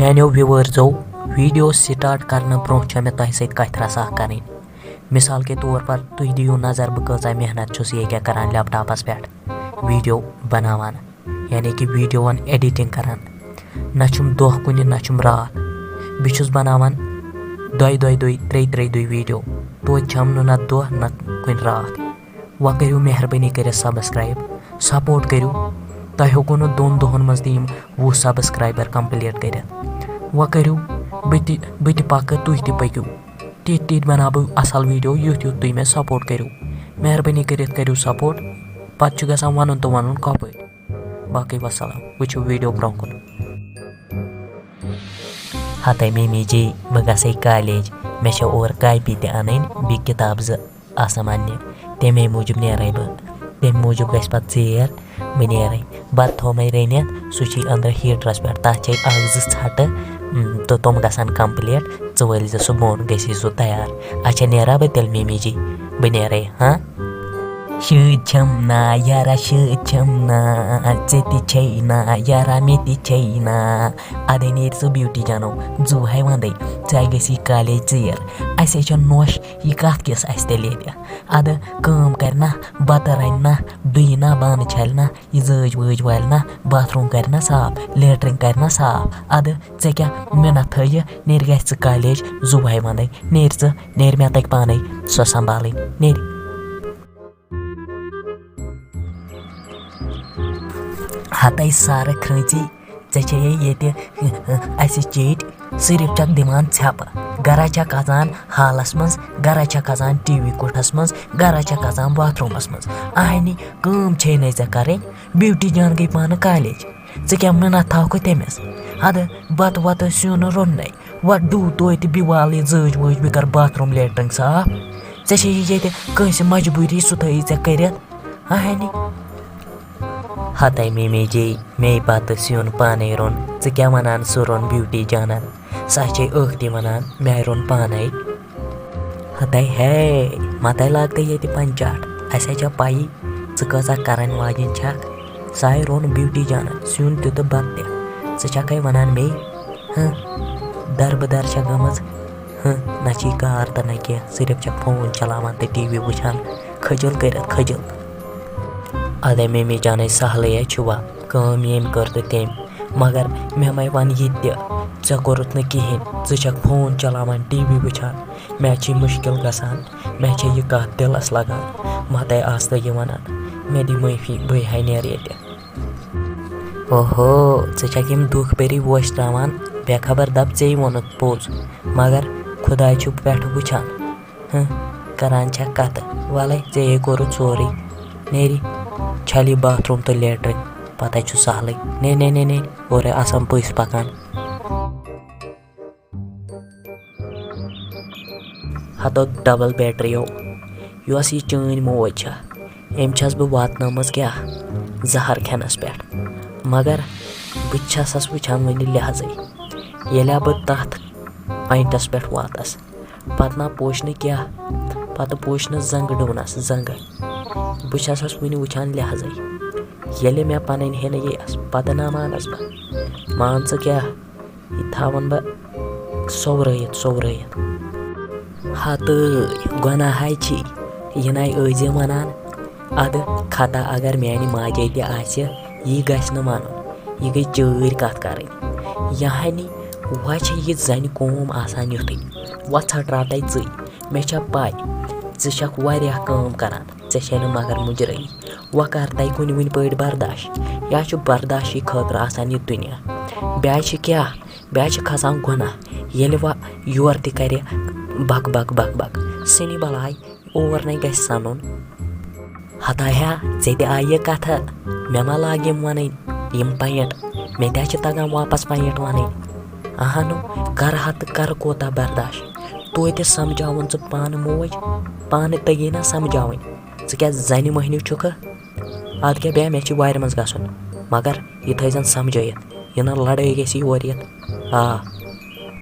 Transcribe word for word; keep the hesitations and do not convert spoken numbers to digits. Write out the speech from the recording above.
میانیو ویورزو، video start کرنہٕ برونٛہہ چھےٚ مےٚ تۄہہِ سۭتۍ کتھِ رژھا اکھ کرٕنۍ۔ مثال کے طور پر، تُہۍ دِیِو نظر، بہٕ کۭژاہ محنت چھُس ییٚکیٛاہ کران لیپ ٹاپس پٮ۪ٹھ ویڈیو بناوان، یعنی کہِ ویڈیوون ایڈیٹنگ کران۔ نہ چھُم دۄہ کُنہِ، نہ چھُم راتھ۔ بہٕ چھُس بناوان دۄیہِ دۄیہِ دۄہہِ، ترٛیٚیہِ ترٛیٚیہِ دۄہہِ ویڈیو، توتہِ چھَم نہٕ نہ دۄہ نہ کُنہِ راتھ۔ وۄنۍ کٔرِو مہربٲنی کٔرِتھ سبسکرایب، سپورٹ کٔرِو۔ تۄہہِ ہیوٚکوُ نہٕ دۄن دۄہن منٛز تہِ یِم وُہ سبسکرایبر کمپلیٖٹ کٔرِتھ۔ وۄنۍ کٔرِو، بہٕ تہِ، بہٕ تہِ پکہٕ، تُہۍ تہِ پٔکِو۔ تِتھۍ تِتھۍ بناو بہٕ اصل ویڈیو، یُتھ یُتھ تُہۍ مےٚ سپورٹ کٔرِو۔ مہربٲنی کٔرِتھ کٔرِو سپورٹ۔ پتہٕ چھُ گژھان ونُن تہٕ ونُن کپٲرۍ۔ باقٕے وسلام، وٕچھِو ویڈیو برونٛہہ کُن۔ ہتے میمی جی، بہٕ گژھے کالیج، مےٚ چھےٚ اورٕ کاپی تہِ انٕنۍ، بیٚیہِ کِتاب زٕ آسم اننہِ۔ تمے موٗجوٗب نیرے بہٕ، تمہِ موٗجوٗب گژھِ پتہٕ ژیر، بہٕ نیرے۔ بتہٕ تھوٚو مےٚ رٔنِتھ، سُہ چھُے أنٛدرٕ ہیٖٹرس پٮ۪ٹھ، تتھ چھے اکھ زٕ ژھٹہٕ، م، تہٕ تِم گژھن کمپلیٖٹ۔ ژٕ وٲلۍ زِ سُہ بۄن، گژھی سُہ تیار۔ اچھا، نیرا بہٕ تیٚلہِ میمی جی؟ بہٕ نیرے، ہاں؟ شٲدۍ چھم نا یارا، شٲدۍ چھم نا، ژےٚ تہِ چھے نا یارا، مےٚ تہِ چھے نا۔ ادے نیرِ ژٕ بیوٹی جانو، زُو ہے وندے، ژےٚ گژھی کالیج ژیر۔ اسے چھےٚ نوش، یہِ کتھ کِژھ اسہِ تیٚلہِ ییٚتہِ؟ ادٕ کٲم کرِ نا، بتہٕ رنہِ نا، ڈُیہِ نا، بانہٕ چھلہِ نا، یہِ زٲج وٲج والہِ نا، باتھ روٗم کرِ نا صاف، لیٹرِن کرِ نا صاف۔ ادٕ ژےٚ کیٛاہ منت تھٲیہِ؟ نیرِ گژھِ ژٕ کالیج، زُو ہے وندے، نیرِ ژٕ، نیرِ مےٚ تگہِ پانے سۄ سنبھالٕنۍ، نیرِ۔ ہتے سارٕ کھرٛٲنٛژی، ژےٚ چھے ییٚتہِ اسہِ چیٚٹۍ، صرف چھکھ دِوان ژھٮ۪پہٕ۔ گرا چھکھ اژان حالس منٛز، گرا چھکھ اژان ٹی وی کُٹھس منٛز، گرا چھکھ اژان باتھ روٗمس منٛز۔ اہنی کٲم چھے نہٕ ژےٚ کرٕنۍ، بیوٹی جان گٔے پانہٕ کالیج۔ ژٕ کیٛاہ منت تھاوکھٕ تٔمِس؟ ادٕ بتہٕ وتہٕ سیُن روٚننَے، وۄتھ ڈُو توتہِ بیٚیہِ وال یہِ زٲج وٲج، بیٚیہِ کر باتھ روٗم لیٹرِن صاف۔ ژےٚ چھے یہِ ییٚتہِ کٲنٛسہِ مجبوٗری، سُہ تھٲیی ژےٚ کٔرِتھ؟ اہنی۔ ہتے میمی جی، مے بتہٕ سیُن پانے روٚن، ژٕ کیٛاہ ونان سُہ روٚن بیوٹی جانن؟ سۄ چھے ٲکھتی ونان، مےٚ روٚن پانے۔ ہتے ہے، متے لاگتہٕ ییٚتہِ پنچاٹ، اسے چھےٚ پَیی ژٕ کۭژاہ کرن واجِنۍ چھکھ۔ سۄے روٚن بیوٹی جانن سیُن تہِ تہٕ بتہٕ تہِ، ژٕ چھکھے ونان مے؟ ہہ، دربہٕ در چھےٚ گٔمٕژ۔ ہہ، نہ چھے کار تہٕ نہ کینٛہہ، صرف چھےٚ فون چلاوان تہٕ ٹی وی وٕچھان، کھجل کٔرِتھ کھجل۔ ادے میمی جانے، سہلٕے ہے چھُ وا، کٲم ییٚمۍ کٔر تہٕ تٔمۍ۔ مگر مےٚ مَے وَن یہِ تہِ، ژےٚ کوٚرُتھ نہٕ کِہیٖنۍ، ژٕ چھَکھ فون چلاوان، ٹی وی وٕچھان، مےٚ چھِ مُشکِل گژھان، مےٚ چھےٚ یہِ کَتھ دِلَس لَگان، مَتَے آستہٕ یہِ وَنان، مےٚ دِ معٲفی، بٕے ہے نیرٕ ییٚتہِ۔ اوہو، ژٕ چھَکھ یِم دُکھ بٔری ووش ترٛاوان، بے خبر دَپ ژےٚ ووٚنُتھ پوٚز، مگر خۄداے چھُ پٮ۪ٹھٕ وٕچھان۔ ہہ، کران چھےٚ کتھٕ۔ ولے، ژےٚ ہے کوٚرُتھ سورُے۔ نیرِ، چھلہِ باتھ روٗم تہٕ لیٹرِن، پتہٕ چھُ سہلٕے۔ نے، نے، نے، نے، اورے آسان پٔژھۍ پکان۔ ہتو ڈبل بیٹریو، یۄس یہِ چٲنۍ موج چھےٚ، أمۍ چھَس بہٕ واتنٲومٕژ کیٛاہ؟ زہر کھٮ۪نس پٮ۪ٹھ۔ مگر بہٕ تہِ چھَسس وٕچھان وٕنہِ لحاظٕے۔ ییٚلہِ بہٕ تتھ پوینٹس پٮ۪ٹھ واتس، پتہٕ نہ پوچھ نہٕ کیٛاہ، پتہٕ پوچھ نہٕ زنٛگہٕ ڈوٗنس زنٛگہٕ۔ بہٕ چھسس وُنہِ وُچھان لحاظے۔ ییٚلہِ مےٚ پنٕنۍ ہینہٕ یِیَس، پتہٕ نہ مانس بہٕ۔ مان ژٕ کیٛاہ، یہِ تھاون بہٕ سوٚورٲیِتھ، سوٚورٲیِتھ۔ ہتٲے گۄناہے چھی، یہِ نے ٲسۍ زِ ونان۔ ادٕ خطا اگر میانہِ ماجے تہِ آسہِ، یی گژھِ نہٕ ونُن۔ یہِ گٔے چٲرۍ کتھ کرٕنۍ۔ یعنی، وۄنۍ چھِ یہِ زنہِ قوم آسان یُتھُے۔ وۄنۍ ژھٹراو تَے ژٕے۔ مےٚ چھےٚ پَے، ژٕ چھَکھ واریاہ کٲم کران، ژےٚ چھے نہٕ مگر مُجرٲیی۔ وۄنۍ کر تَے کُنہِ وُنہِ پٲٹھۍ برداش۔ یا چھُ برداشی خٲطرٕ آسان یہِ دُنیا۔ بیٚیہِ چھِ کیٛاہ؟ بیٚیہِ چھِ کھسان گۄناہ۔ ییٚلہِ وۄنۍ یورٕ تہِ کرِ بک بک بک بک، سٕنہِ بلاے۔ اور نے گژھِ سنُن۔ ہتا ہیا، ژےٚ تہِ آیہِ یہِ کتھٕ، مےٚ ما لاگہِ یِم ونٕنۍ، یِم پینٹ، مےٚ تہِ ہا چھِ تگان واپس پینٹ ونٕنۍ۔ اہنُو، کرٕ ہا تہٕ کرٕ کوٗتاہ برداش؟ توتہِ سمجھاوُن ژٕ پانہٕ موج، پانہٕ تگی نا سمجھاوٕنۍ۔ ژٕ کیٛاہ زنہِ مٔہنیو چھُکھٕ؟ ادٕ کیٛاہ بیٚیہِ، مےٚ چھِ وارِ منٛز گژھُن، مگر یہِ تھٲیزٮ۪ن سمجھٲیِتھ، یہِ نہ لڑٲے گژھِ یور یِتھ۔ آ،